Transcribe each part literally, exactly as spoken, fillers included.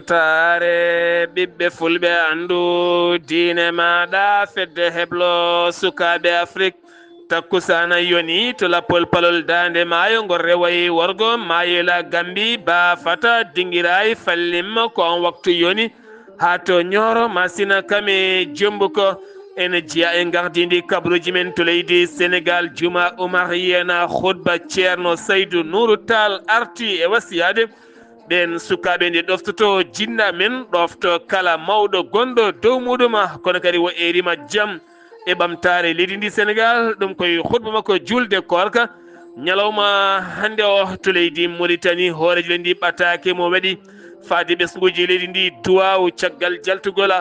Taare ɓiɓɓe fulɓe, anndu diine maaɗa, fedde heblo sukaaɓe Afrik. Takkusaana yoni to lappol palol daande maayo, ngol rewayi worgo, maayoyla Gambi, ba fata, dingiraay, fallimma, ko on waktu yoni. Haa to Ñooro, Masina, Kame, Jombuko, ene jeyaa e ngardiindi kabruuji men to leydi Senegaal. Juma Umar Yena, khutba Ceerno Saydu Nuuru Taal arti e wasiyaade ɓeen sukaaɓe nde ɗoftoto jinnaa men, ɗofto kala mawɗo gonɗo dow muɗuma, kono kadi o eerima jam e ɓamtaare leydi ndi Senegaal. Ɗum koye khutba makko juulde koorka, ñalawma hannde o to leydi Mauritanie. Hooreejo leydi ndi ɓataake mo waɗi faade ɓesnguuji leydi ndi duwaawu caggal jaltugol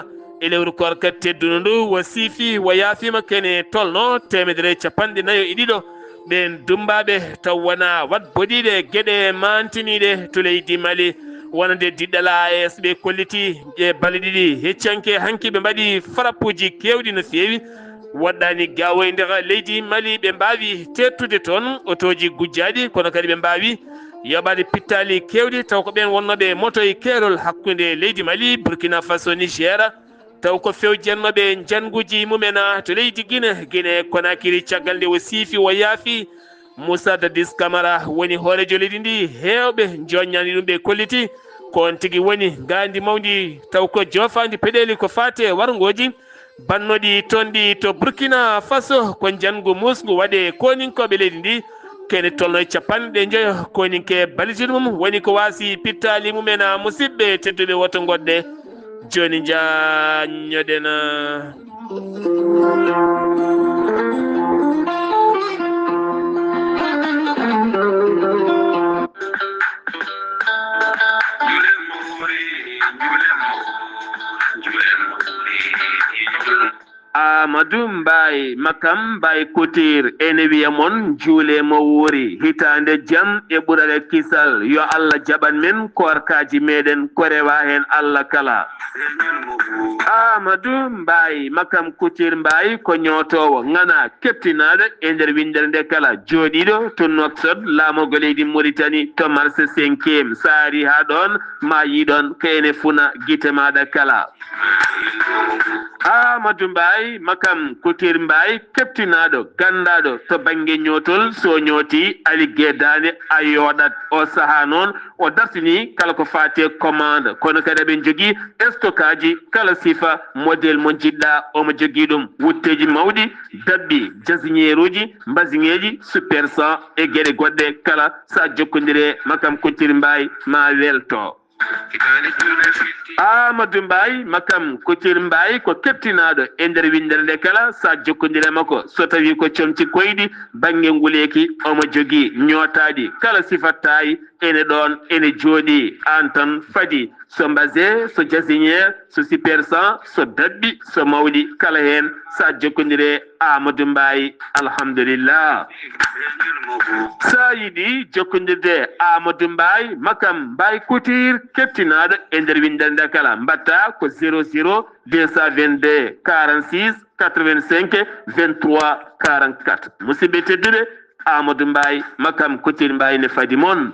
e lewru koorka teddundu ndu. O siifi, o yaafiima kene tolno teemedere e capanɗe nayo e ɗiɗo ɓeen dummbaaɓe, taw wonaa waɗ boɗiiɗe geɗe maantiniiɗe to leydi Mali, wonande diɗɗal A E S ɓe kolliti e balɗe ɗiɗi heccanke hanki ɓe mbaɗi farappuuji keewɗi no feewi. Woɗɗaani gawoy nder leydi Mali ɓe mbaawi teettude toon otooji gujjaaɗi, kono kadi ɓe mbaawi yoɓaade pittaali keewɗi, taw ko ɓeen wonnooɓe moto e keerol hakkunde leydi Mali, Burkina Faso, Niger, taw ko fewjannooɓe njannguuji mumen to leydi Gine, Gine Konakiri, caggal nde o siifi, o yaafi. Moussa Dadis Camara woni hooreejo leydi ndi, heewɓe njoññaani ɗum, ɓe kolliti ko on tigi woni ngaandi mawndi, taw ko joofaandi peɗeeli ko faati e warngooji bannooɗi toon ɗi to Burkina Faso, ko njanngu muusngu waɗee kooninkooɓe leydi ndi, kene tolno e capanɗe njoyo kooninke ballitii ɗum, woni ko waasi pittaali mumen. Musidɓe tedduɓe, woto ngoɗɗe. Jooni njaññoɗen. Aamadu Mbaay, Makam Mbaay Couture, ene wiya mon, njuulee mo wuuri, hitaande jam e ɓural e kisal, yo Allah jaɓan men koorkaaji meeɗen, ko rewaa heen Allah kala. Aamadu Mbaay, Makam Couture Mbaay, ko ñootoowo, ŋanaa, keɓtinaaɗo e nder winndere nde kala, jooɗiiɗo to Nouakchott, laamorgo leydi Mauritanie, to marché cinquième. So a arii haa ɗoon, ma yii ɗoon ko ene funa gite maaɗa kala. Aamadu Mbaay, Makam Couture Mbaay, keɓtinaaɗo, ganndaaɗo to bannge ñootol, so ñooti a liggee daande, a yooɗat. O sahaa noon, o dartinii kala ko faati e commande, kono kadi eɓe njogii stockaaji kala sifa, modèle mo njiɗɗaa, omo jogii ɗum. Wutteeji mawɗi, dabbi, jasiñeeruuji, mbasiŋeeji, super cent e geɗe goɗɗe kala. So a jokkondirii e Makam Couture Mbaay, ma welto. Aamadu Mbaay, Makam Couture Mbaay, ko keɓtinaaɗo e nder winndere nde kala. So a jokkondirii e makko, so tawii ko comci koyɗi, bannge nguleeki, omo jogii, ñootaaɗi kala sifa taay, ene ɗoon, ene jooɗii, aan tan fadi. So mbase, so jasiñeer, so super cent, so dabbi, so mawɗi, kala heen, so a jokkondirii e Aamadu Mbaay, alhamdulillah. So a yiɗi jokkondirde e Aamadu Mbaay, Makam Mbaay Couture, keɓtinaaɗo e nder winndere nde kala, mbaɗtaa ko zéro zéro deux cent vingt-deux quarante-six quatre-vingt-cinq vingt-trois quarante-quatre. Musidɓe tedduɓe, Aamadu Mbaay, Makam Couture Mbaay, ne fadi mon.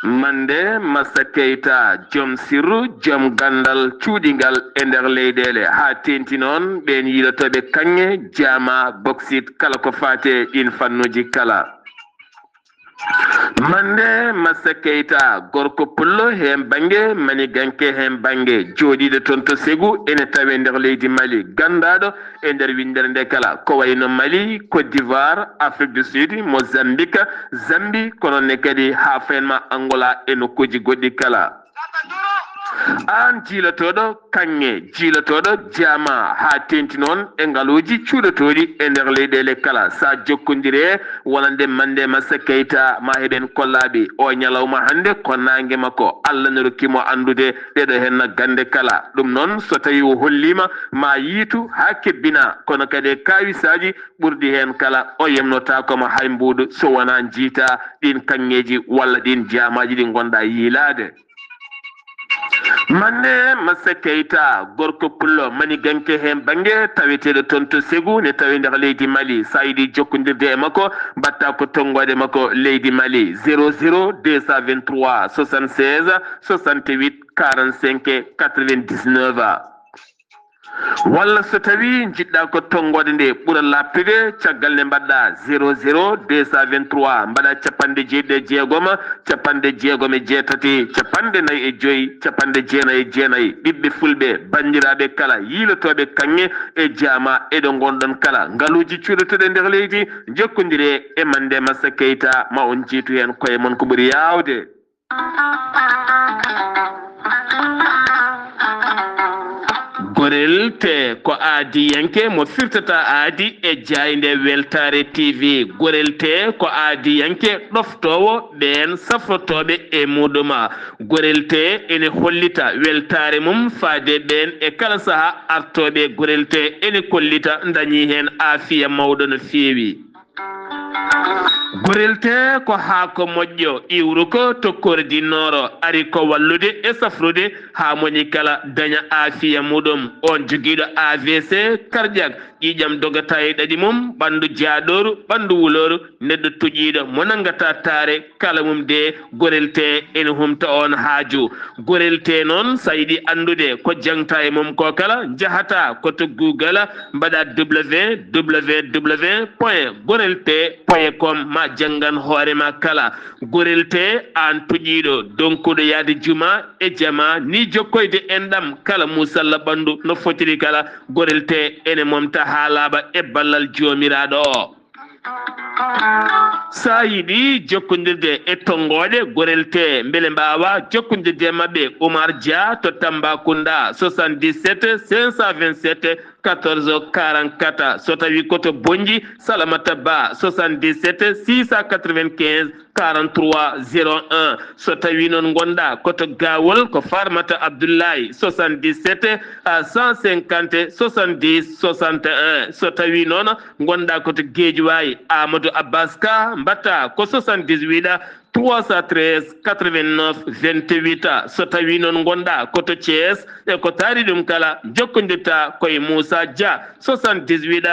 Mande Massa Keita, joom sirru, joom ganndal cuuɗingal e nder leyɗeele, haa teeŋti noon ɓeen yiilotooɓe kaŋŋe, jaama, boksit, kala ko faati e ɗiin fannuuji kala. Mande Massa Keita, gorko pullo heen bannge, maniganke heen bannge, jooɗiiɗo toon to Ségou, ene tawee nder leydi Mali, ganndaaɗo e nder winndere nde kala, ko wayi no Mali, Côte d'Ivoire, Afrique du Sud, Mozambique, Zambie, kono ne kadi haa fayin ma Angola e nokkuuji goɗɗi kala. Aan jiilotooɗo kaŋŋe, jiilotooɗo jaama, haa teeŋti noon e ngaluuji cuuɗotooɗi e nder leyɗeele kala, so a jokkondirii e wonande Mande Massa Keita, ma heɓen kollaaɓe. O ñalawma hannde ko naange makko, Allah ne rokki mo anndude ɗeɗo heen gannde kala. Ɗum noon, so tawii o holliima, ma yiytu haa kebbina, kono kadi e kaawisaaji ɓurɗi heen kala, o yemnotaako ma hay mbuuɗu so wonaa njiyta ɗiin kaŋŋeeji walla ɗiin jaamaaji ɗi ngonɗaa yiilaade. Mande Massa Keita, gorko pullo maniganke heen bannge, taweteeɗo toon to Segu, ne tawi nder leydi Mali. So a yiɗi jokkondirde e makko, mbaɗtaa ko tonngoode makko leydi Mali, zéro zéro deux cent vingt-trois soixante-seize soixante-huit quarante-cinq quatre-vingt-dix-neuf. Walla so tawii njiɗɗaa ko tonngoode nde ɓura laaɓtude, caggal nde mbaɗɗaa zéro zéro deux cent vingt-trois, mbaɗaa capanɗe jeeɗiɗi e jeegom, capanɗe jeegom e jeetati, capanɗe nayi e joy, capanɗe jeenayi e jeenayi. Ɓiɓɓe fulɓe, banndiraaɓe kala, yiilotooɓe kaŋŋe e jaama e ɗo ngonɗon kala, ngaluuji cuuɗeteeɗi e nder leydi, njokkondiree e Mande Massa Keita, ma on njiitu heen koye mon ko ɓuri yaawde. Gorel te ko aadiyanke mo firtata aadi e jaaynde Weltaare T V. Gorel te ko aadiyanke ɗoftoowo ɓeen safrotooɓe e muɗum. Gorel te ene hollita weltaare mum faade ɓeen e kala saha artooɓe. Gorel te ene kollita ndañi heen aafiya mawɗo no feewi. Gorel te ko haako moƴƴo, iwruko to Kore du Nord, ari ko wallude e safrude haa moni kala daña aafiya muɗum. On jogiiɗo A V C cardiaque, ƴiiƴam dogata e ɗaɗi mum, ɓanndu jaaɗooru, ɓanndu wulooru, neɗɗo tuƴiiɗo mo nanngata taare kala mum de, Gorel te ene humta on haaju. Gorel te noon, so a yiɗi anndude ko jaŋta e mum ko kala, njahata ko to Google, mbaɗa W W W point gorel te point com, ma janngan hoore ma kala. Gorel te, aan tuƴiiɗo, donkuɗo yahde juma e jama, ni jokkoyde enɗam kala musalla ɓanndu no fotiri kala, Gorel te ene momta haa laaɓa e ballal Joomiraaɗo o. So a yiɗi jokkondirde e tonngooɗe Gorel te, mbele mbaawa jokkondirde e maɓɓe, Oumar Dia to Tambacounda, soixante-dix-sept cinq cent vingt-sept quatorze quarante-quatre. So tawi ko to Bonnji, Salamata Ba, soixante-dix-sept six cent quatre-vingt-quinze quarante-trois zéro un. So tawi noon ngonɗaa ko to Gawol, ko Farmata Abdoulaye, soixante-dix-sept à cent cinquante soixante-dix soixante et un. So tawi noon ngonɗaa ko to Guédiawaye, Amadou Abbas Ka, mbaɗta ko soixante-dix-huit trois cent treize quatre-vingt-neuf vingt-huit. So tawi noon ngonɗaa ko to Thiès, e ko taari ɗum kala, jokkondirta ko e Moussa Dia, soixante-dix-huit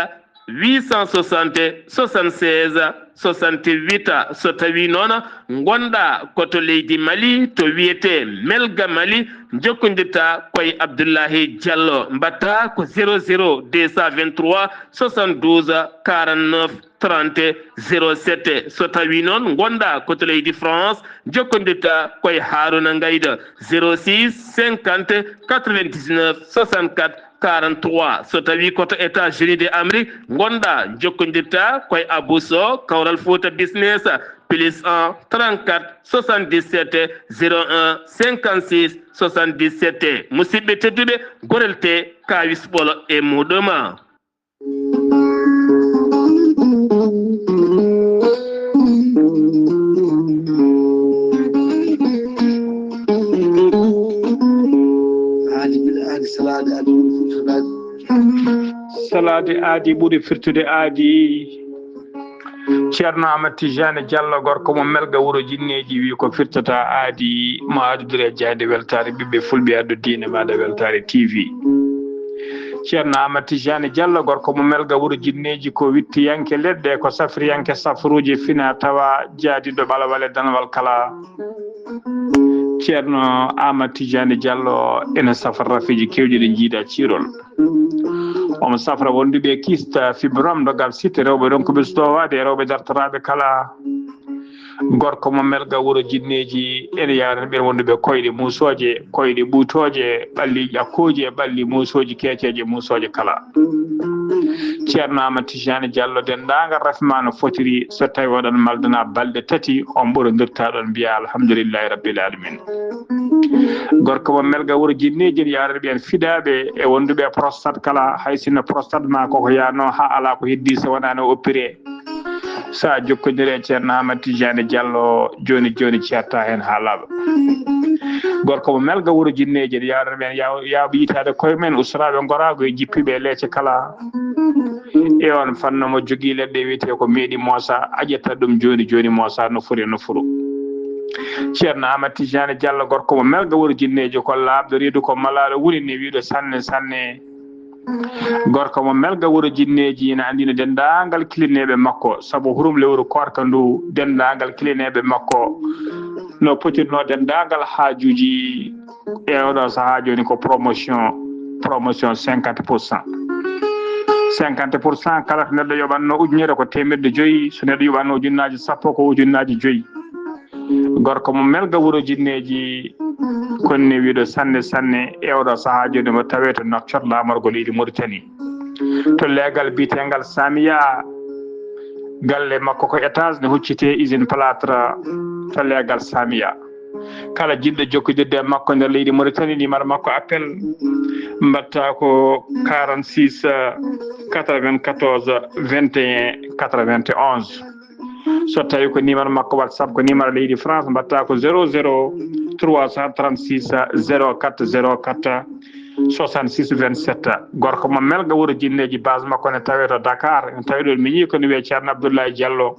huit cent soixante soixante-seize soixante-huit. So tawi noon ngonɗaa ko to leydi Mali, to wiyetee Melga Mali, jokkondirta ko e Abdoulahi Diallo, mbaɗta ko zéro zéro deux cent vingt-trois soixante-douze quarante-neuf trente zéro sept. So tawi noon ngonɗaa ko to leydi France, jokkondirta ko e Haruna Ngayda, zéro six cinquante quatre-vingt-dix-neuf soixante-quatre quarante-trois. So tawi ko to États-Unis de Amérique ngonɗaa, jokkondirta ko e Abou Sow, Kawral Fouta Business, plus un trente-quatre soixante-dix-sept zéro un cinquante-six soixante-dix-sept. Musidɓe tedduɓe, Gorel te, kaawis ɓolo e muɗum. Aadi bil aadi, salaade aadi ɓuri firtude aadi. Salaade aadi ɓuri firtude aadi. Ceerno Amat Tijani Diallo, gorko mo Melga, wuro Jinneeji, wi ko firtata aadi, mo addude e jaaynde weltaare ɓiɓɓe fulɓe, addu diine maaɗa Weltaare T V. Ceerno Amat Tijani Diallo, gorko mo Melga, wuro Jinneeji, ko wittiyanke leɗɗe, ko safriyanke safruuji, fina tawa, jaadiiɗo ɓalawal e danwal kala. Ceerno Amat Tijani Diallo ene safra rafiji kewɗi ɗi jiida ciirol. Omo safra wonduɓe kista, fibrom, dogal sitte, rewɓe ronkuɓe sutowaade e rewɓe dartoraaɓe kala. Gorko mo Melga, wuro Jinneeji, ene yaarani ɓeen wonduɓe koyɗe muusooje, koyɗe ɓuutooje, ɓalli ƴakkooji e ɓalli muusooji, keeceeje muusooje kala. Ceerno Amat Tijani Diallo, denndaangal rafi ma no fotiri, so tawi oɗon maldana balɗe tati, on ɓurondirta ɗon mbiya alhamdulillahi rabbil alamin. Gorko mo Melga, wuro Jinneeji, ene yaarani ɓeen fidaaɓe e wonduɓe e prostate kala, hay sinno prostate ma koko yaano haa alaa ko heddi so wonaa no oppiree. So a jokkondire e Ceerno Amat Tijani Diallo, jooni jooni ceerta heen haa laaɓa. Gorko mo Melga, wuro Jinneeji, ene yaarani ɓeen yaw-, yaawɓe yitaade koye men, ustoraaɓe ngoraagu e jippiiɓe e leece kala. E on fannu mo jogii leɗɗe wiyetee ko meeɗi moosa, a ƴetta ɗum jooni jooni moosa no foti no furu. Ceerno Amadou Tidiane Diallo, gorko mo Melga wuro Jinneeji, ko laaɓɗo reedu, ko malaaɗo woni ne wiiɗo sanne sanne. Gorko mo Melga wuro Jinneeji ina anndina denndaangal kilineeɓe makko, sabu hurum lewru koorka ndu, denndaangal kilineeɓe makko no potirnoo denndaangal haajuuji e oɗo sahaa jooni ko promotion, promotion cinquante pour cent. Cinquante pour cent, kala ko neɗɗo yoɓatno ujunere ko teemeɗɗe joyi, so neɗɗo yoɓatno ujunnaaji sappo ko ujunnaaji joyi. Gorko mo Melga wuro Jinneeji, konni wiiɗo sanne sanne e oɗo sahaa jooni mo tawee to Nouakchott, laamorgo leydi Mauritanie. To leegal biyetegal Samiya, galle makko ko étage ne huccitee usine plâtre to leegal Samiya. Kala jiɗɗo jokkodirde e makko nder leydi Mauritanie, numéro makko appel mbaɗta ko quarante-six quatre-vingt-quatorze vingt et un quatre-vingt-onze. So tawi ko numéro makko WhatsApp, ko numéro leydi France, mbaɗta ko zéro zéro trois cent trente-six zéro quatre zéro quatre soixante-six vingt-sept. Gorko mo Melga wuro Jinneeji, base makko ne tawee to Dakar. En tawi ɗon miñi ko ne wiyee Ceerno Abdoulaye Diallo.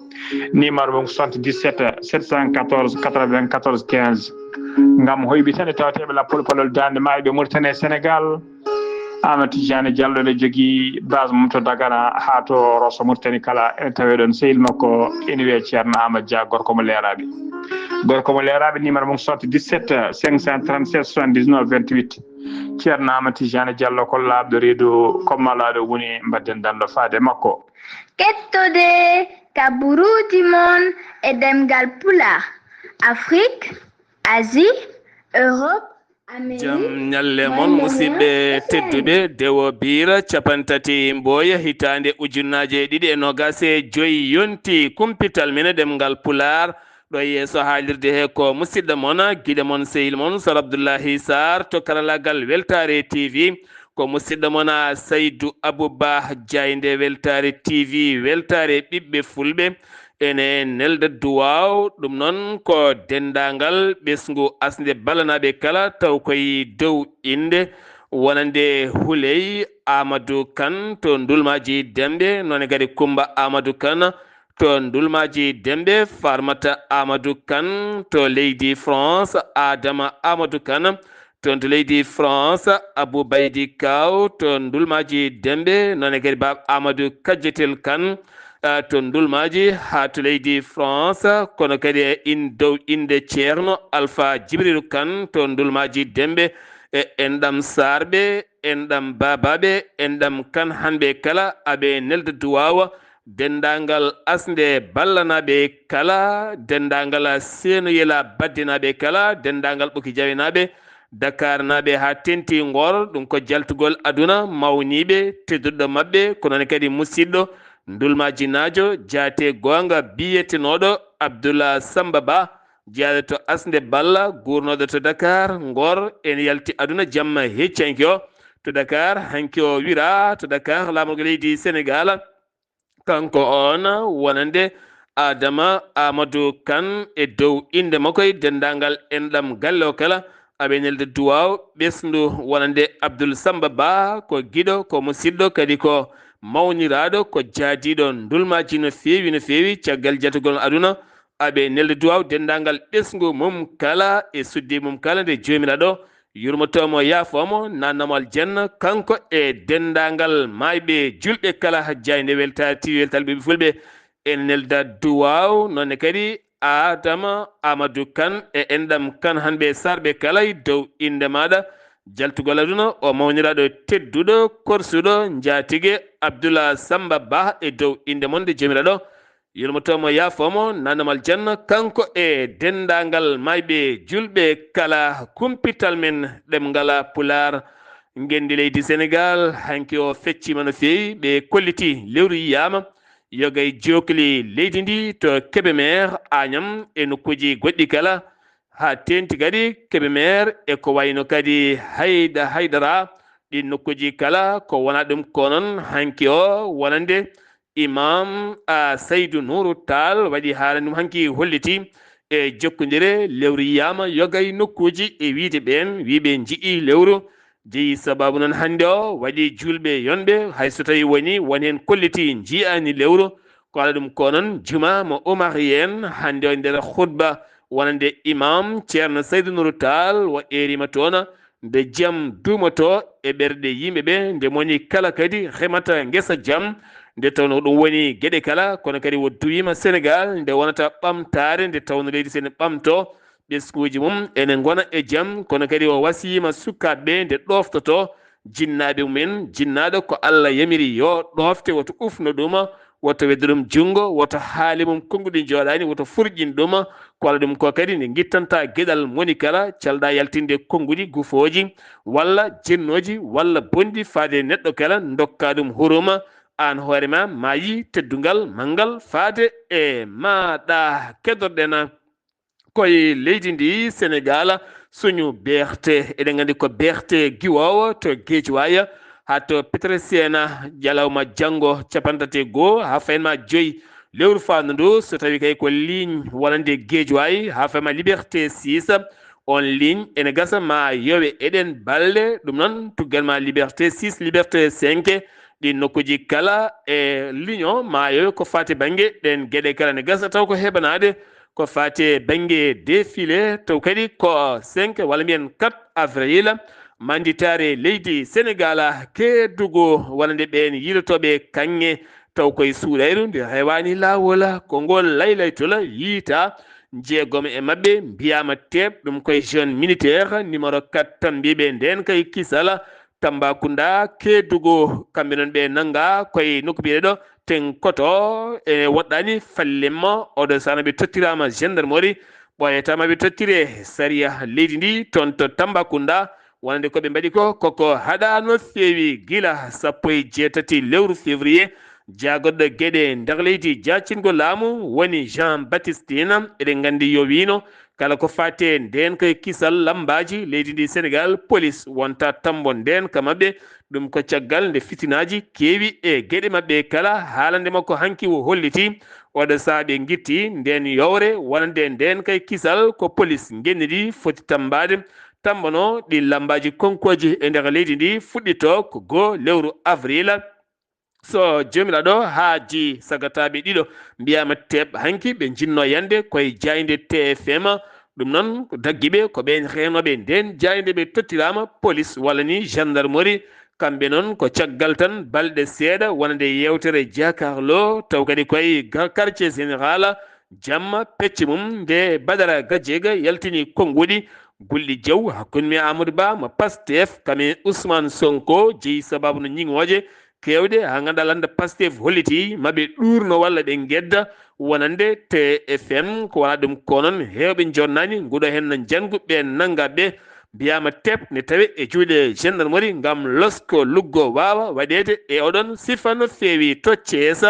Numéro mum soixante-dix-sept sept cent quatorze quatre-vingt-quatorze quinze. Ngam hoyɓe tan e tawteeɓe lappol palol Daande Maayo ɓe Mauritanie e Sénégal. Amadou Tidiane Diallo ne jogii base mum to Dagana haa to Rosso Mauritanie kala. Ene tawee ɗon sehil makko ene wiyee Ceerno Amadou Dia, gorko mo Leeraaɓe. Gorko mo Leeraaɓe, numéro mum soixante-dix-sept cinq cent trente-sept soixante-dix-neuf vingt-huit. Ceerno Amadou Tidiane Diallo ko laaɓɗo reedu, ko malaaɗo woni, mbaɗden danndo faade makko. Kettode kaburuuji mon e ɗemngal Pulaar, Afrique, Asie, Europe, Amérique. Jam ñalle mon, musidɓe tedduɓe. Dewo Biira, cappanɗe tati Mboya, hitaande ujunnaje ɗiɗi e nogas e joyi yonti. Kumpital men e ɗemngal Pulaar, ɗo yeeso haalirde he ko musidɗo mon, giɗo mon, sehil mon, Sar Abdullahi Sarr to karallagal Weltaare T V. Ko musidɗo mon, Saydu Abu Bah, jaaynde Weltaare T V, weltaare ɓiɓɓe fulɓe. Ene nelda duwaaw, ɗum noon ko denndaangal ɓesngu asnde ballanaaɓe kala, taw koye dow innde wonande Huley Amadou Kan to Ndulmaaji Demɓe, noon e kadi Kummba Amadou Kan to Ndulmaaji Demɓe, Farmata Amadou Kan to leydi France, Adama Amadou Kan toon to leydi France, Abou Baydi Kaw to Ndulmaaji Demɓe, noon e kadi Baaba Amadou Kajjetel Kan, ah, to Ndulmaaji haa to leydi France, kono kadi e in dow innde Ceerno Alfa Jibrilu Kan to Ndulmaaji Demɓe, e enɗam Saarɓe, enɗam Baabaaɓe, enɗam Kan Hanɓe kala, aɓe nelda duwaawa denndaangal asnde ballanaaɓe kala, denndaangal seenoyela baddinaaɓe kala, denndaangal ɓoki jawenaaɓe, Dakarnaaɓe haa teeŋti Ngor, ɗum ko jaltugol aduna mawniiɓe, tedduɗo maɓɓe, ko noon kadi musidɗo Ndulmaajinaajo, jaate goonga biyetenooɗo Abdullah Samba Ba, jeyaaɗo to asnde balla, guurnooɗo to Dakar, Ngor, ene yalti aduna jamma heccanki o to Dakar, hanki o wira to Dakar, laamorgo leydi Senegal. Kanko on wonande Adama Amadou Kan e dow innde makko e denndaangal enɗam galle o kala, aɓe nelda duwaaw ɓesngu wonande Abdul Samba Ba, ko giɗo, ko musidɗo, kadi ko mawniraaɗo, ko jaadiiɗo ndulmaaji no feewi, no feewi, caggal jatugol aduna, aɓe nelda duwaaw denndaangal ɓesngu mum kala e suddi mum kala nde Joomiraaɗo yurmoto mo, yaafo mo, nanna mo aljanna, kanko e denndaangal maayɓe julɓe kala. Jaaynde Weltaare T V, weltaare ɓiɓɓe fulɓe, en nelda duwaaw, noon ne kadi Adama Amadou Kan e enɗam Kan Hanɓe Sarɓe kala e dow innde maaɗa, jaltugol aduna, o mawniraaɗo tedduɗo, korsuɗo, njaatige Abdullah Samba Ba e dow innde mon nde Joomiraaɗo yurmoto mo, yaafo mo, nanna mo aljanna, kanko e denndaangal maayɓe julɓe kala. Kumpital men ɗemngal Pulaar, ngenndi leydi Senegal, hanki o fecciima no feewi, ɓe kolliti lewru yiyaama, yoga e jookli leydi ndi to Kébémer, Agnam e nokkuuji goɗɗi kala, haa teeŋti kadi Kébémer e ko wayno kadi Hayda Haydara, ɗiin nokkuuji kala ko wonaa ɗum ko noon hanki o wonande Imam, a, Saydu Nuuru Taal waɗi haalani ɗum hanki, holliti e jokkondire lewru yiyaama yoga e nokkuuji e wiyde ɓeen, wii ɓe njiɗi lewru, jeyi sabaabu noon hannde o waɗi juulɓe yonɓe, hay so tawii woni won heen kolliti njiyaani lewru, ko alaa ɗum ko noon juma mo Umar en hannde o e nder khutba wonande imam Ceerno Saydu Nuru Taal, o eeriima toon nde jam duumoto e ɓerɗe yimɓe ɓe, nde moni kala kadi remata ngesa jam, nde tawno ko ɗum woni geɗe kala, kono kadi o duwiima Senegaal nde wonata ɓamtaare, nde tawno leydi so ene ɓamto, ɓesnguuji mum ene ngona e jam, kono kadi o wasiyiima sukaaɓe ɓe nde ɗooftoto jinnaaɓe mumen, jinnaaɗo ko Allah yamiri yo ɗoofte, woto ufno ɗum, woto weddo ɗum junngo, woto haali mum konnguɗi njooɗaani, woto furƴin ɗum. Ko alaa ɗum ko kadi nde ngittanta geɗal moni kala, calɗa yaltinde konnguɗi gufooji, walla jinnooji, walla bonɗi faade e neɗɗo kala, ndokka ɗum huruma, aan hoore ma, maayi teddungal manngal faade e maaɗa. Keddorɗen koye leydi ndi Senegaal, suñu B R T, eɗen nganndi ko B R T giwoowo to Guédiawaye, haa to Petersen, jalawma janngo, capanɗe tati e goo haa fayma joyi lewru faandu ndu, so tawii kay ko ligne wonande Guédiawaye haa fayma Liberté six, on ligne ene gasa ma yowe e ɗeen balɗe, ɗum noon tuggal ma Liberté six, Liberté cinq, ɗi nokkuuji kala e ligne o ma yowe ko faati bannge ɗeen geɗe kala ne gasa taw ko heɓanaade ko faati e bannge défilé, taw kadi ko cinq walla mbiyen quatre avril, mannditaare leydi Senegaal, Keedugu, wonande ɓeen yiilotooɓe kaŋŋe, taw koye suuɗayru nde rewaani laawol, ko ngol laylaytol yiyta jeegom e maɓɓe mbiyaama teeɓ, ɗum koye zone militaire numéro quatre, tan mbiɓe ndeen kay kisal, Tambacounda, Keedugu, kamɓe noon ɓe nannga koye nokku biyeteeɗo Tenkoto, e woɗɗaani Fallemma, oɗo sahaa ɓe tottiraama gendarmerie, ɓooyata ma ɓe tottire sariya leydi ndi toon to Tambacounda, wonande ko ɓe mbaɗi ko, koko haɗaano feewi gila sappo e jeetati lewru février, jaagoɗɗo geɗe nder leydi jaacingol laamu woni Jean Baptiste Tine, eɗen nganndi yo wiino kala ko faati e ndeen koye kisal lammbaaji leydi ndi Senegaal, police wonta tambo ndeen ka maɓɓe. Ɗum ko caggal nde fitinaaji keewi e geɗe maɓɓe kala, haalande makko hanki o holliti oɗo sahaa ɓe ngitti ndeen yowre wonande ndeen kay kisal ko police ngenndi ndi foti tammbaade, tammbano ɗi lammbaaji konkooji e nder leydi ndi fuɗɗito ko goo lewru avril. So Joomiraaɗo haaji, sagataaɓe ɗiɗo mbiyaama teeɓ hanki, ɓe njinnoo yande koye jaaynde T F M. Ɗum noon ko daggi ɓe, ko ɓeen reenooɓe ndeen jaaynde ɓe tottiraama police walla ni gendarmerie. Kamɓe noon ko caggal tan balɗe seeɗa wonande yeewtere jaakarlo, taw kadi koye gar-, quartier général, jamma pecce mum nde Badara Gajega yaltini konnguɗi gulɗi jaw hakkunde mum e Amadou Ba mo Pastef, kam e Ousmane Sonko, jeyi sababu no ñiŋooje keewɗe, haa ngannduɗaa lannda Pastef holliti ma ɓe ɗuurno walla ɓe ngedda wonande T F M. Ko wonaa ɗum ko noon, heewɓe njonnaani nguɗo heen no njanngu ɓe nannga ɓe, mbiyaama teeɓ ne tawe e juuɗe gendarmerie ngam losko luggo waawa waɗeede e oɗon sifa no feewi to Thiès.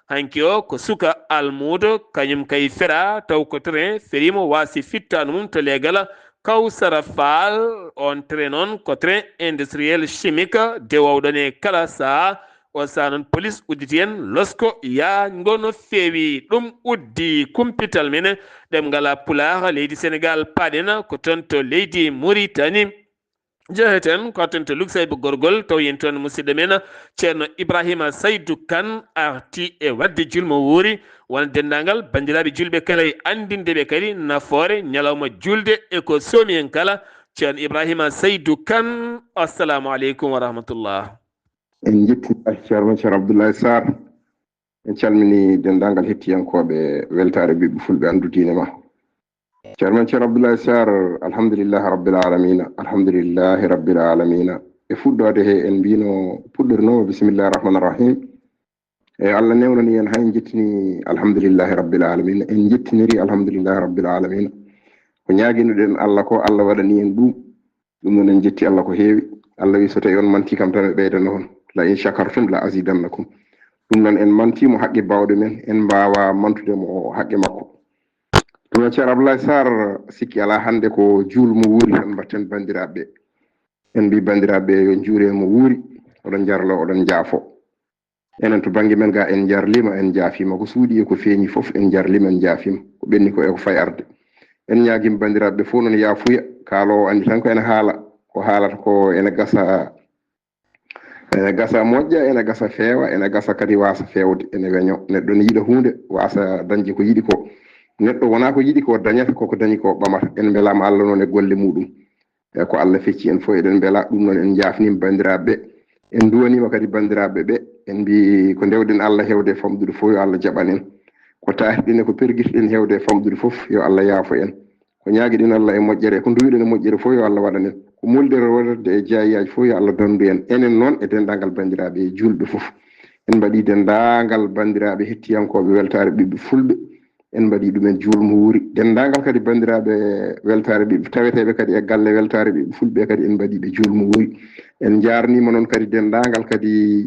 Hanki o ko suka almuudo, kañum kay feraa, taw ko train feriimo waasi fittaandu mum to leegal Kawsara Faal. On train noon ko train industriel chimique, dewowɗo ne kala sahaa. O sahaa noon police udditi en losko yaajngo no feewi. Ɗum uddi kumpital men ɗemngal Pulaar leydi Senegaal, paaɗen ko toon to leydi Muritani. Njeheten ko toon to Luksayba Gorgol, taw yen toon musidɗo men Ceerno Ibrahima Saydu Kan arti e waɗde julmo wuuri, won denndaangal banndiraaɓe julɓe kala e anndinde ɓe kadi nafoore ñalawma julde e ko soomi en kala. Ceerno Ibrahima Saydu Kan, assalamu aleykum wa rahmatullah. En njettiniima Ceerno, Ceerno Abdoulaye Sarr. En calminii denndaangal hettiyankooɓe Weltaare Ɓiɓɓe Fulɓe Anndu Diine Ma. Ceerno men Ceerno Abdoulaye Sarr, alhamdulillahi rabbil aalamiina, alhamdulillahi rabbil aalamiina. E fuɗɗoode he en mbiino, puɗɗornoo, bismillahi rahmaani rahim. E Allah newnani en, hay en njettini alhamdulillahi rabbil aalamiina. En njettiniri alhamdulillahi rabbil aalamiina. Ko ñaaginuɗen Allah ko, Allah waɗani en ɗum. Ɗum noon en njetti Allah ko heewi. Allah wi, so tawi on manti kam tan mi ɓeydana on. La in shakartum la azidannakum. Ɗum noon en manti mo haqqe baawɗe men, en mbaawa mantude mo haqqe makko. Ɗum noon Ceerno Abdoulaye Sarr, sikki alaa hannde ko juul mo wuuri tan mbatten banndiraaɓe ɓe. En mbi banndiraaɓe ɓe yo njuure mo wuuri, oɗon njarlo, oɗon njaafo. Enen to bannge men ga en njarlima, en njaafima. Ko suuɗi e ko feeñi fof en njarlima, en njaafima. Ko ɓenni ko e ko fay arde. En ñaagima banndiraaɓe ɓe fof noon yaafuya. Kaaloowo anndi tan ko ene haala. Ko haalata ko ene gasa, ene gasa moƴƴa, ene gasa feewa, ene gasa kadi waasa feewde, ene weño. Neɗɗo ne yiɗa huunde, waasa dañde ko yiɗi ko. Neɗɗo wonaa ko yiɗi ko dañata, koko dañi ko ɓamata. En mbelaama Allah noon e golle muɗum. E ko Allah fecci en fof eɗen mbela. Ɗum noon en njaafniima banndiraaɓe ɓe. En nduwaniima kadi banndiraaɓe ɓe. En mbii ko ndewɗen Allah heewde e famɗude fof yo Allah jaɓan en. Ko taarɗen e ko pergitoɗen heewde e famɗude fof yo Allah yaafo en. Ko ñaagiɗen Allah e moƴƴere, ko nduwiɗen e moƴƴere fof yo Allah waɗan en. Ko molɗen waɗde e jaayiyaaji fof yo Allah danndu en. Enen noon e denndaangal banndiraaɓe e juulɓe fof. En mbaɗii denndaangal banndiraaɓe hettiyankooɓe weltaare ɓiɓɓe fulɓe. En mbaɗii ɗum en juulmo wuuri. Denndaangal kadi banndiraaɓe weltaare ɓiɓɓe taweteeɓe kadi e galle weltaare ɓiɓɓe fulɓe kadi en mbaɗii ɓe juulmo wuuri. En njaarniima noon kadi denndaangal kadi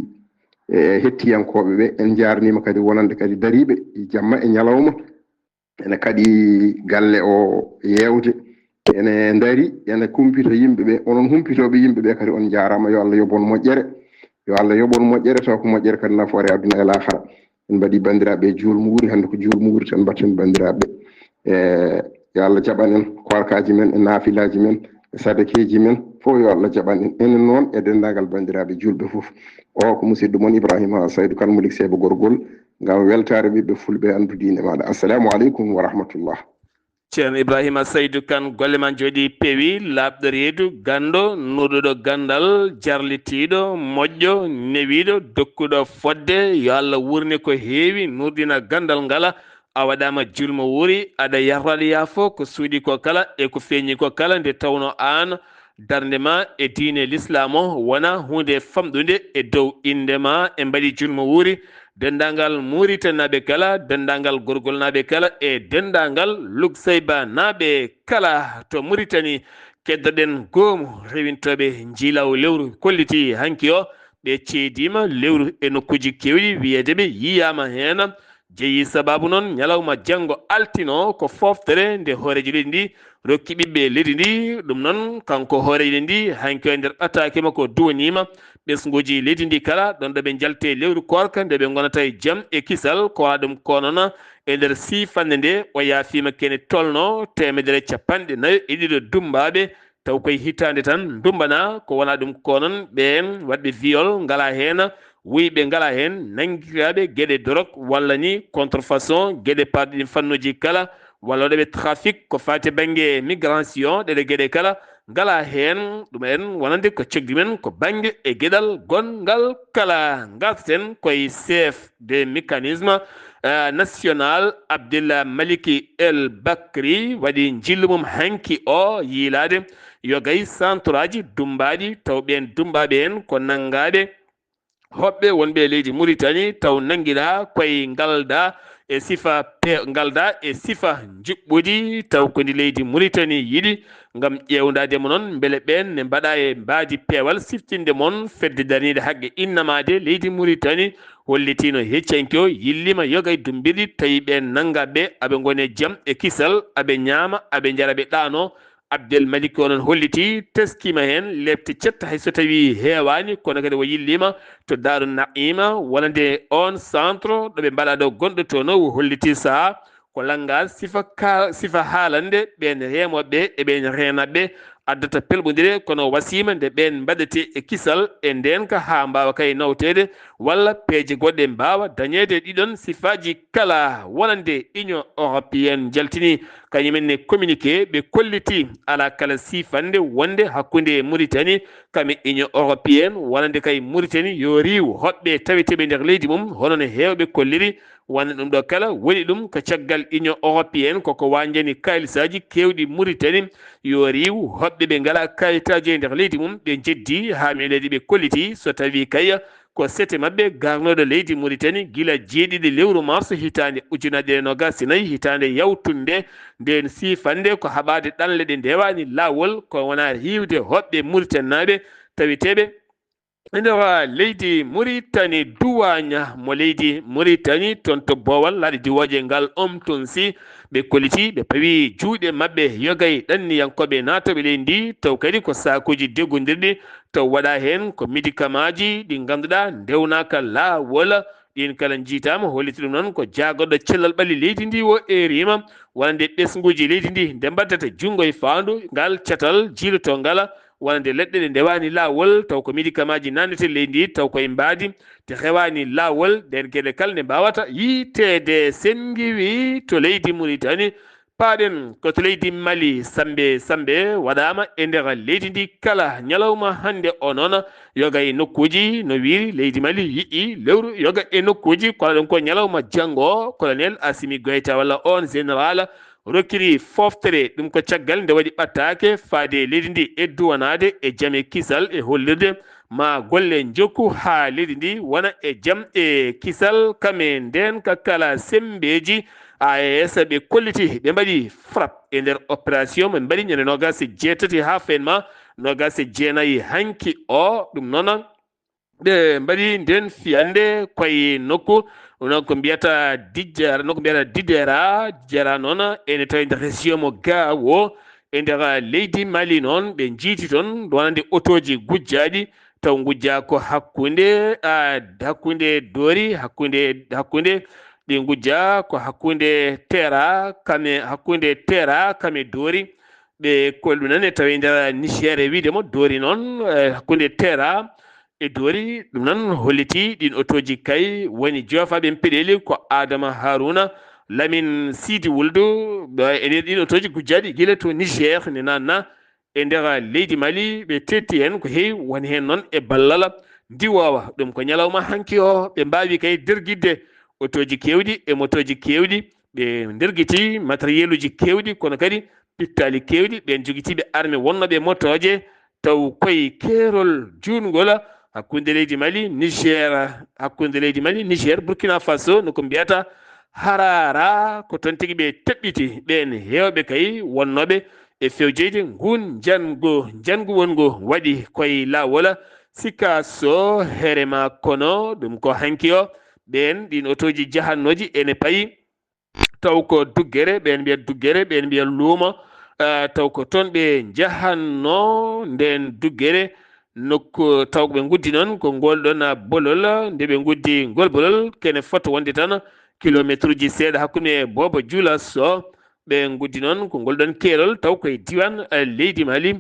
e hettiyankooɓe ɓe. En njaarniima kadi wonande kadi dariiɓe jamma e ñalawma. Ene kaɗi galle o yeewde. Ene ndari, ene kumpita yimɓe ɓe. Onon humpitooɓe yimɓe ɓe kadi on njaaraama. Yo Allah yoɓ on moƴƴere. Yo Allah yoɓ on moƴƴere, taw ko moƴƴere kadi nafoore aduna e laakara. En mbaɗii banndiraaɓe e juulmo wuuri, hannde ko juulmo wuuri tan mbaɗten banndiraaɓe. E yo Allah jaɓan en koorkaaji men, e naafilaaji men, e sadakeeji men, fof yo Allah jaɓan en. Enen noon e denndaangal banndiraaɓe juulɓe fof. O ko musidɗo mon Ibrahima Saydu Kan mo Likseeba Gorgol, ngam weltaare ɓiɓɓe fulɓe anndu diine maaɗa. Assalamu aleykum wa rahmatullah. Ceerno Ibrahima Saydu Kan, golle ma njooɗi peewi, laaɓɗo reedu, ganndo, nuuɗuɗo ganndal, jarlitiiɗo, moƴƴo, newiiɗo, dokkuɗo fodde. Yo Allah wuurne ko heewi, nuurɗina ganndal ngala. A waɗaama juulmo wuuri, aɗa yarlal yaafo ko suuɗi ko kala e ko feeñi ko kala, nde tawno aan darnde ma e diine Lislaam o wona huunde famɗunde. E dow innde ma en mbaɗii juulmo wuuri, denndaangal Muritaninaaɓe kala, denndaangal Gorgolnaaɓe kala e denndaangal Luksaybanaaɓe kala to Muritani. Keddoɗen goomu rewintooɓe njiylawu lewru kolliti hanki o, ɓe ceediima lewru e nokkuuji keewɗi, wiyeede ɓe yiyaama heen. Jeyi sabaabu noon ñalawma janngo altine o ko fooftere nde hooreejo leydi ndi rokki ɓiɓɓe leydi ndi. Ɗum noon, kanko hooreejo leydi ndi, hanki o e nder ɓataake makko duwaniima ɓesnguuji leydi ndi kala, ɗoon ɗo ɓe njalti e lewru koorka, nde ɓe ngonata e jam e kisal, ko wonaa ɗum ko noon e nder siifannde nde o yaafiima kene tolno teemedere capanɗe nayo e ɗiɗo dummbaaɓe, taw koye hitaande tan ndummbanaa, ko wonaa ɗum ko noon ɓeen waɗɓe viol ngalaa heen, wuyɓe ngalaa heen, nanngiraaɓe geɗe dorog walla ni contrefaçon, geɗe parɗe ɗin fannuuji kala, walla waɗooɓe trafic ko faati e bannge migration, ɗeɗe geɗe kala ngalaa heen. Ɗum en wonande ko coggu men ko bannge e geɗal gonngal kala. Ngarten koye chef de mécanisme, eh, national Abdel Maliki El Bakri waɗi njillu mum hanki o yiilaade yogay santoraaji dummbaaɗi, taw ɓeen dummbaaɓe heen ko nanngaaɓe hoɓɓe wonɓe e leydi Muritani, taw nanngiraa koye ngaldaa e sifa pe-, ngaldaa e sifa njuɓɓudi, taw ko ndi leydi Muritani yiɗi ngam ƴeewndaade mo noon, mbele ɓeen ne mbaɗa e mbaadi peewal siftinde mon fedde darniinde haqqe innamaade leydi Muritani, hollitiino heccanke o yilliima yogay dummbirɗi, tawi ɓeen nanngaa ɓe aɓe ngoni e jam e kisal, aɓe ñaama, aɓe njara, ɓe ɗaano. Abdel Malik o noon holliti, teskiima heen leɓte cette, hay so tawii heewaani, kono kadi o yilliima to Daaru Na'iima, wonande oon centre ɗo ɓe mbaɗaa ɗo gonɗo toon o, o holliti sahaa ko langgal sifa ka-, sifa haalande ɓeen reemooɓe e ɓeen reenaaɓe addata pelɓondire, kono o wasiima nde ɓeen mbaɗete e kisal e ndeenka haa mbaawa kay nawteede walla peeje goɗɗe mbaawa dañeede. Ɗiɗon sifaaji kala wonande Union Européenne njaltini kañum en ne communiqué, ɓe kolliti alaa kala siifannde wonde hakkunde Muritani kam e Union Européenne, wonande kay Muritani yo riiw hoɓɓe taweteeɓe nder leydi mum, hono no heewɓe kolliri. Wonde ɗum ɗo kala woni ɗum ko caggal Union Européenne koko wañjani kaalisaaji keewɗi Muritani, yo riiw hoɓɓe ɓe ngalaa kaayitaaji e nder leydi mum, ɓe njeddi haa meɗeede ɓe kolliti so tawii kay ko sete maɓɓe garnooɗo leydi Muritani gila jeeɗiɗi lewru mars hitaande ujunaaje ɗiɗi e noogaas e nayi, hitaande yawtunde. Ndeen siifannde ko haɓaade ɗanle ɗe ndewaani laawol, ko wonaa riiwde hoɓɓe Muritaninaaɓe taweteeɓe e nder leydi Muritani. Duwaaña mo leydi Muritani toon to Boowal, laaɗe diwooje ngal Omtunsi, ɓe kolliti, ɓe pawi juuɗe maɓɓe yogay ɗanniyankooɓe naatooɓe leydi ndi, taw kadi ko saakuuji deggondirɗi, taw waɗaa heen ko médicamentji ɗi ngannduɗaa ndewnaaka laawol. Ɗiin kala njiitaama, holliti ɗum noon ko jaagorɗo cellal ɓalli leydi ndi o eeriima, wonande ɓesnguuji leydi ndi nde mbaddata junngo e faandu ngal catal jiiloto ngala, wonande leɗɗe ɗe ndewaani laawol, taw ko médicament ji naatnete leydi ndi, taw koye mbaadi, te heewaani laawol, ɗeen geɗe kala nde mbaawata yiyteede, sen ngiwii to leydi Muritani, paaɗen ko to leydi Mali, sammbe sammbe waɗaama e nder leydi ndi kala. Ñalawma hannde o noon, yoga e nokkuuji no wiiri, leydi Mali yiɗi lewru yoga e nokkuuji, kono ɗum ko ñalawma janngo, colonel Assimi Goïta walla oon général rokkiri fooftere. Ɗum ko caggal nde waɗi ɓattaake faade leydi ndi e duwanaade e jam e kisal e hollirde ma golle njokku haa leydi ndi wona e jam e kisal. Kam e ndeen ka kala semmbeeji A E S ɓe kolliti, ɓe mbaɗi frappe e nder opération ɓe mbaɗi ñande noogaas e jeetati haa feen ma noogaas e jeenayi hanki o. Ɗum noon ɓe mbaɗi ndeen fiyannde koye nokku, nokku mbiyata Dijjara, nokku mbiyata Dijjara, Dijjara noon ene tawi nder région mo Gaawo, e nder leydi Mali noon, ɓe njiiti toon wonande otooji gujjaaɗi, taw ngujja ko hakkunde, a, hakkunde Doori, hakkunde, hakkunde, ɗi ngujja ko hakkunde Tera, kame, hakkunde Tera, kame Doori, ɓe koli ɗum noon e tawi nder Niger e wiyde mo Doori noon, e hakkunde Tera e Doori, ɗum noon holliti ɗin otooji kay woni joofaaɓe en peɗeeli ko Adama Haruna, Lamin Sidi Wuldu, ɓe e nder ɗin otooji gujjaaɗi gila to Niger ne naatna e nder leydi Mali, ɓe tetti heen ko heewi, woni heen noon e ballal ndiwoowa. Ɗum ko ñalawma hanki o, ɓe mbaawi kay dergitde otooji keewɗi e motooji keewɗi, ɓe ndergiti matériel uji keewɗi, kono kadi pittaali keewɗi, ɓeen jogitiiɓe arme wonnooɓe e motooje, taw koye keerol juutngol hakkunde leydi Mali, Niger, hakkunde leydi Mali, Niger, Burkina Faso, no ko mbiyata Harara, ko toon tigi ɓe teɓɓiti. Ɓeen heewɓe kay wonnooɓe e fewjeede nguun njanngu, njanngu wonngu waɗi koye laawol, sika so here ma kono, ɗum ko hanki o, ɓeen ɗin otooji jahannooji ene payi, taw ko duggere, ɓeen mbiya duggere, ɓeen mbiya luumo, ah, taw ko toon ɓe njahannoo ndeen duggere, nokku, taw ko ɓe nguddi noon ko ngol ɗoon, ah, bolol, nde ɓe nguddi ngol bolol, kene fota wonde tan kilomeetruuji seeɗa hakkunde Boobo Juula so, ɓe nguddi noon ko ngol ɗoon keerol, taw koye diiwaan, ah, leydi Mali,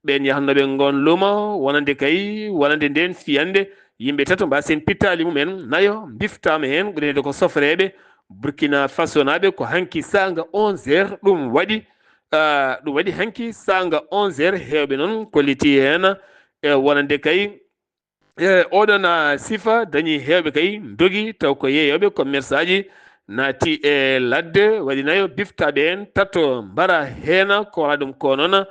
ɓeen yahannooɓe ngoon luumo, wonande kay, wonande ndeen fiyannde, yimɓe tato mbaasen pittaali mumen, nayo mbiftaama heen, ɓurneede ko sofreeɓe, Burkina Faso naaɓe ko hanki saanga onze heures ɗum waɗi, ah, ɗum waɗi hanki saanga onze heures, heewɓe noon kolliti heen, e wonande kay, e oɗon, ah, sifa dañi heewɓe kay ndogi taw ko yeeyooɓe commerçaaji naati e ladde, waɗi nayo biftaaɓe heen tato mbara heen ko wala ɗum ko noon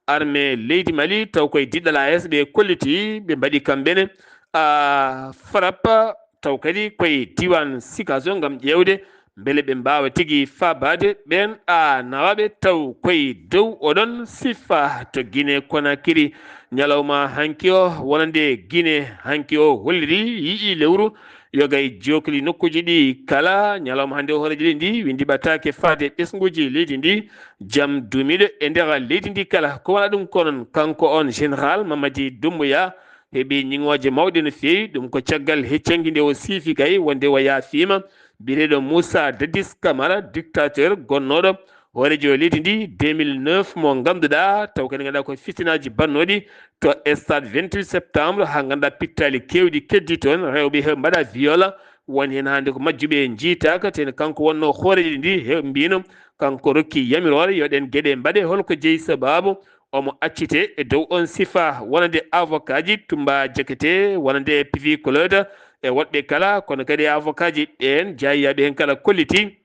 armée leydi Mali taw koye diɗɗal A S ɓe kolliti ɓe mbaɗi kamɓe ne, ah, frappe taw kadi koye diiwaan Sikaso ngam ƴeewde mbele ɓe mbaawa tigi faabaade ɓeen a nawaaɓe taw koye dow oɗon sifa to Guinée Conakry. Ñalawma hanki o wonande Guinée hanki o holliri yii lewru yoga e jookli nokkuuji ɗi kala. Ñalawma hannde o hooreejo leydi ndi winndi ɓataake faade ɓesnguuji leydi ndi jam duumiiɗo e nder leydi ndi kala. Ko wona ɗum ko noon kanko on général Mamadi Doumbouya heɓi ñiŋooje mawɗe no feewi. Ɗum ko caggal heccanki nde o siifi kay wonde o yaafiima biyeteeɗo Moussa Dadis Camara, dictateur gonnooɗo hooreejo leydi ndi deux mille neuf mo ngannduɗaa taw kadi ngannduɗaa ko fitinaaji bannooɗi to stade vingt-huit septembre haa ngannduɗaa pittaali keewɗi keddi toon, rewɓe heɓe mbaɗa viol, won heen hannde ko majjuɓe njiitaaka, te kanko wonnoo hooreejo ndi heɓe mbino kanko rokki yamiroore yo ɗeen geɗe mbaɗe. Holko jeyi sabaabu omo accite e dow on sifa wonande avocat ji Tumba Jakete, wonande Pivi Claude e woɗɓe kala, kono kadi avocat ji ɓeen jaayiyaaɓe heen kala kolliti.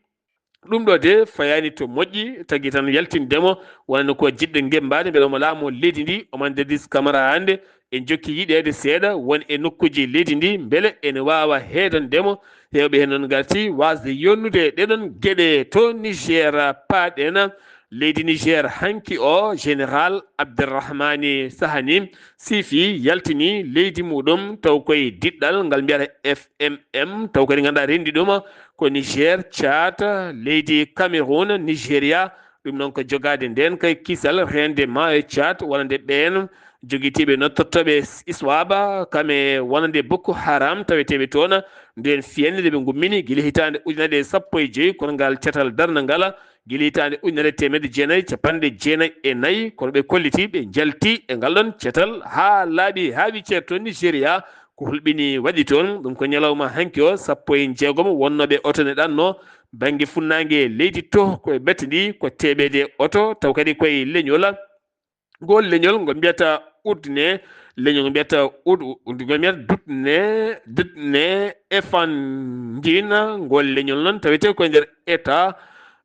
Ɗum ɗo de fayaani to moƴƴi, tagi tan yaltinde mo, wonande ko jiɗɗo ngembaade, mbele omo laamoo leydi ndi, omo Dadis Camara hannde, en jokki yiɗeede seeɗa, won e nokkuuji leydi ndi, mbele ene waawa heedande mo. Heewɓe heen noon ngarti waasde yonnude ɗee ɗoon geɗe to Niger, paaɗen leydi Niger hanki o, général Abderrahmani Sifi yaltini leydi muɗum taw koye diɗɗal ngal mbiyata F M M, taw kadi ngannduɗaa renndi ɗum ko Niger, Tchad, leydi Cameroun, Nigeria. Ɗum noon ko jogaade ndeen kay kisal reende maayo Tchad, wonande ɓeen jogitiiɓe noon tottooɓe ISWAP, kam e wonande Boko Haram taweteeɓe toon. Ndeen fiyannde nde ɓe ngummini gila hitaande ujunere e sappo e joy, kono ngal catal darnde ngal gila hitaande ujunere e teemedde jeenayi e cappanɗe jeenayi e nayi, kono ɓe kolliti ɓe njalti e ngal ɗon cetal haa laaɓi haa wiccere to Nigeria, ko hulɓini waɗi toon. Ɗum ko ñalawma hanki o, sappo e jeegom wonnooɓe oto ne ɗanno bannge funnaange leydi to, ko ɓe bettidi ko teɓeede oto, taw kadi koye leñol. Ngol leñol ngol mbiyata Udne, leñol ngol mbiyata Ud-, ngol mbiyata Dutne, Dutne Efandina. Ngol leñol noon tawete ko e nder état,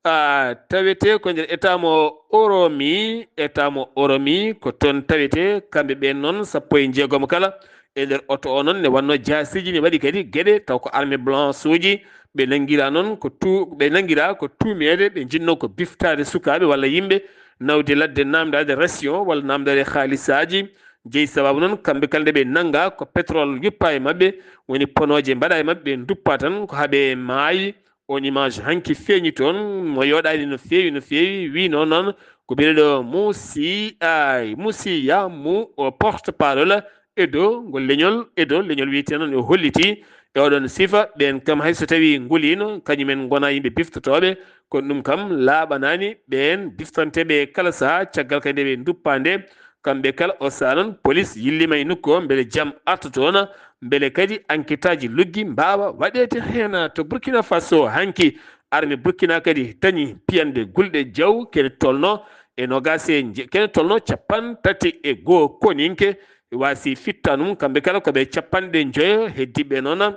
ah, tawete ko e nder état mo Oromi, état mo Oromi, ko toon tawete kamɓe ɓeen noon sappo e jeegom kala. E nder oto o noon ne wannoo jaasiiji, ne waɗi kadi geɗe taw ko arme blanche uji. Ɓe nanngiraa noon ko tu-, ɓe nanngiraa ko tuumeede, ɓe njinnoo ko biftaade sukaaɓe walla yimɓe, nawde ladde naamndaade ration walla naamndaade haalisaaji. Jeyi sabaabu noon kamɓe kala nde ɓe nanngaa ko pétrole yuppaa e maɓɓe, woni ponooje mbaɗaa e maɓɓe, ɓe nduppaa tan ko haa ɓe maayi. On image hanki feeñi toon, mo yooɗaani no feewi, no feewi, wiynoo noon ko biyeteeɗo Musi, ay, Musiya Mu, o porte-parole Edo, ngol leñol Edo, leñol wiyetee noon, o holliti e oɗon sifa, ɓeen kam hay so tawii nguliino, kañumen ngonaa yimɓe biftotooɓe, kono ɗum kam laaɓanaani ɓeen biftanteeɓe kala sahaa, caggal kadi nde ɓe nduppaa nde, kamɓe kala o sahaa noon, polis yilliima e nokku o, mbele jam arta toon, mbele kadi anketaaji luggi mbaawa waɗeede heen. To Burkina Faso hanki, arme Burkina kadi dañi piyanɗe gulɗe jaw, kene tolno e noogaas e nje-, kene tolno cappanɗe tati e goo koninke, waasi fittaanum, kamɓe kala ko ɓe cappanɗe njoyo, heddiiɓe noon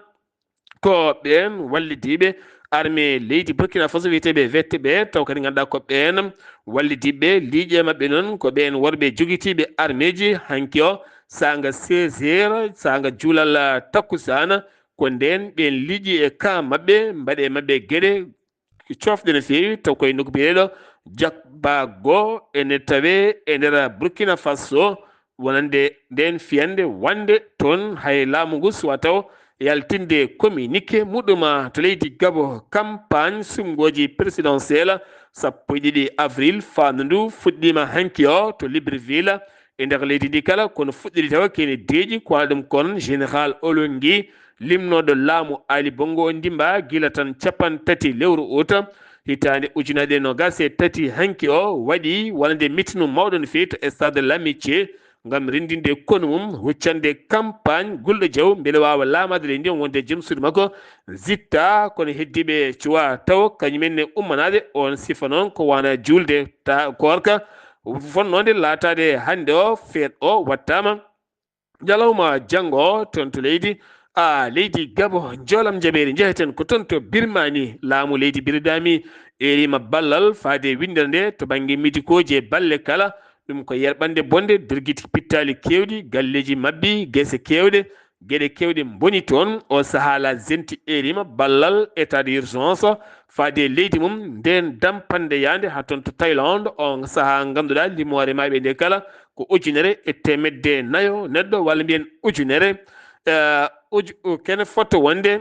ko ɓeen wallidiiɓe arme leydi Burkina Faso wiyeteeɓe V T B, taw kadi ngannduɗaa ko ɓeen wallidiiɓe liiƴe maɓɓe noon, ko ɓeen worɓe jogitiiɓe armeeji hanki o, saanga seize heures, saanga juulal takkusaana, ko ndeen ɓeen liiƴi e kaa maɓɓe, mbaɗe maɓɓe geɗe coofɗe no feewi, taw koye nokku biyeteeɗo Jakbago ene tawee e nder Burkina Faso, wonande ndeen fiyande wonde toon hay laamu ngu suwaa taw yaltinde communiqué muɗum. To leydi Gabo, campagne suɓngooji présidentielle sappo e ɗiɗi avril faandu ndu fuɗɗiima hanki o to Libreville, e nder leydi ndi kala, kono fuɗɗiri tawa kene deeƴi, ko waɗa ɗum kon Général Olongi, limnooɗo laamu Ali Bongo Ondimba, gila tan cappanɗe tati lewru ut hitaande ujunaaje ɗiɗi e noogaas e tati hanki o, waɗi wonande mitinu mawɗo no feewi to Stade de l'Amitié, ngam renndinde konu mum, huccande campagne gulɗo jaw, mbele waawa laamaade leydi ndi, wonde joom suudu makko Zitta, kono heddiiɓe cuwaa taw kañumen ne ummanaade. On sifa noon ko wona juulde ta-, koorka, fonnoonde laataade hannde o, feet o wattaama ñalawma janngo o toon to leydi, a, leydi Gabo. Njoolam jabeeri njeheten ko toon to Birmani. Laamu leydi Birmani eeriima ballal faade winndere nde to bannge midikooji e balle kala. Ɗum ko yerɓannde bonde, dirgiti pittaali keewɗi, galleeji mabbi, gese keewɗe, geɗe keewɗe mboni toon. O sahaa la zenti eeriima ballal état d'urgence faade leydi mum, ndeen dampannde yaande haa toon to Thaïlande. On sahaa ngannduɗaa limoore maayɓe nde kala ko ujunere e teemedde nayo neɗɗo, walla mbiyen ujunere, eh, uju-, kene fotto wonde,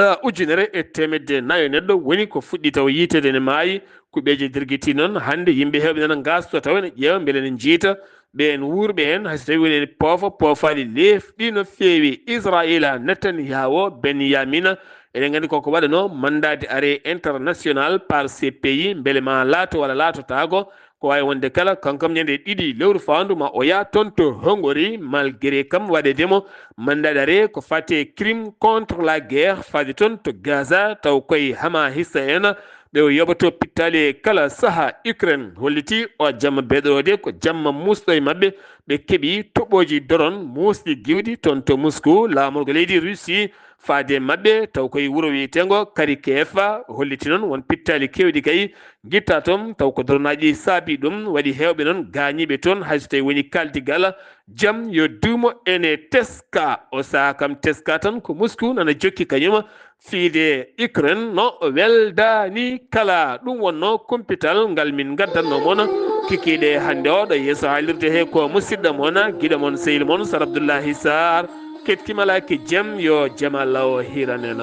eh, ujunere e teemedde nayo neɗɗo woni ko fuɗɗi taw yiiteede ne maayi. Kuɓeeje dirgiti noon hannde yimɓe heewɓe nana ngaasto taw ene ƴeewa mbele ene njiita ɓeen wuurɓe heen, hay so tawii woni ene poofa, poofaali leefɗi no feewi. Israayiila, Netanyahu, Benyamina, eɗen nganndi koko waɗanoo mandat d'arrêt international par C P I, mbele ma laato walla laatotaako. Ko waawi wonde kala, kankam ñande ɗiɗi lewru faandu ma o yaha toon to Hongrie, malgré kam waɗeede mo mandat d'arrêt ko fate crime contre la guerre, faade toon to Gaza, taw koye Hamas hissa en, ɓe o yoɓoto pittaali e kala saha. Ukraine holliti o jamma beɗorode ko jamma musɗo e maɓɓe, ɓe keɓi toɓoji doron muusɗi giwɗi toon to Moscou, laamorgo leydi Russie, faade maɓɓe, taw koye wuro wiyetengo Kharkiv, holliti noon won pittaali keewɗi kay ngitta toon, taw ko doronaji saabi ɗum, waɗi heewɓe noon gaañiiɓe toon, hay so tawi woni kaldigal. Jam yo duumo ene teska, o saha kam teska tan ko Moscou nana jokki kañum fiide Ukraine no weldaani kala. Ɗum wonnoo kumpital ngal min ngaddanno mon kikiiɗe hannde o. Ɗo yeeso haalirde he ko musidɗo mon, giɗo mon, sehil mon, Sar Abdoullahi Sarr. Kettimalaaki jam, yo jama law hiran en.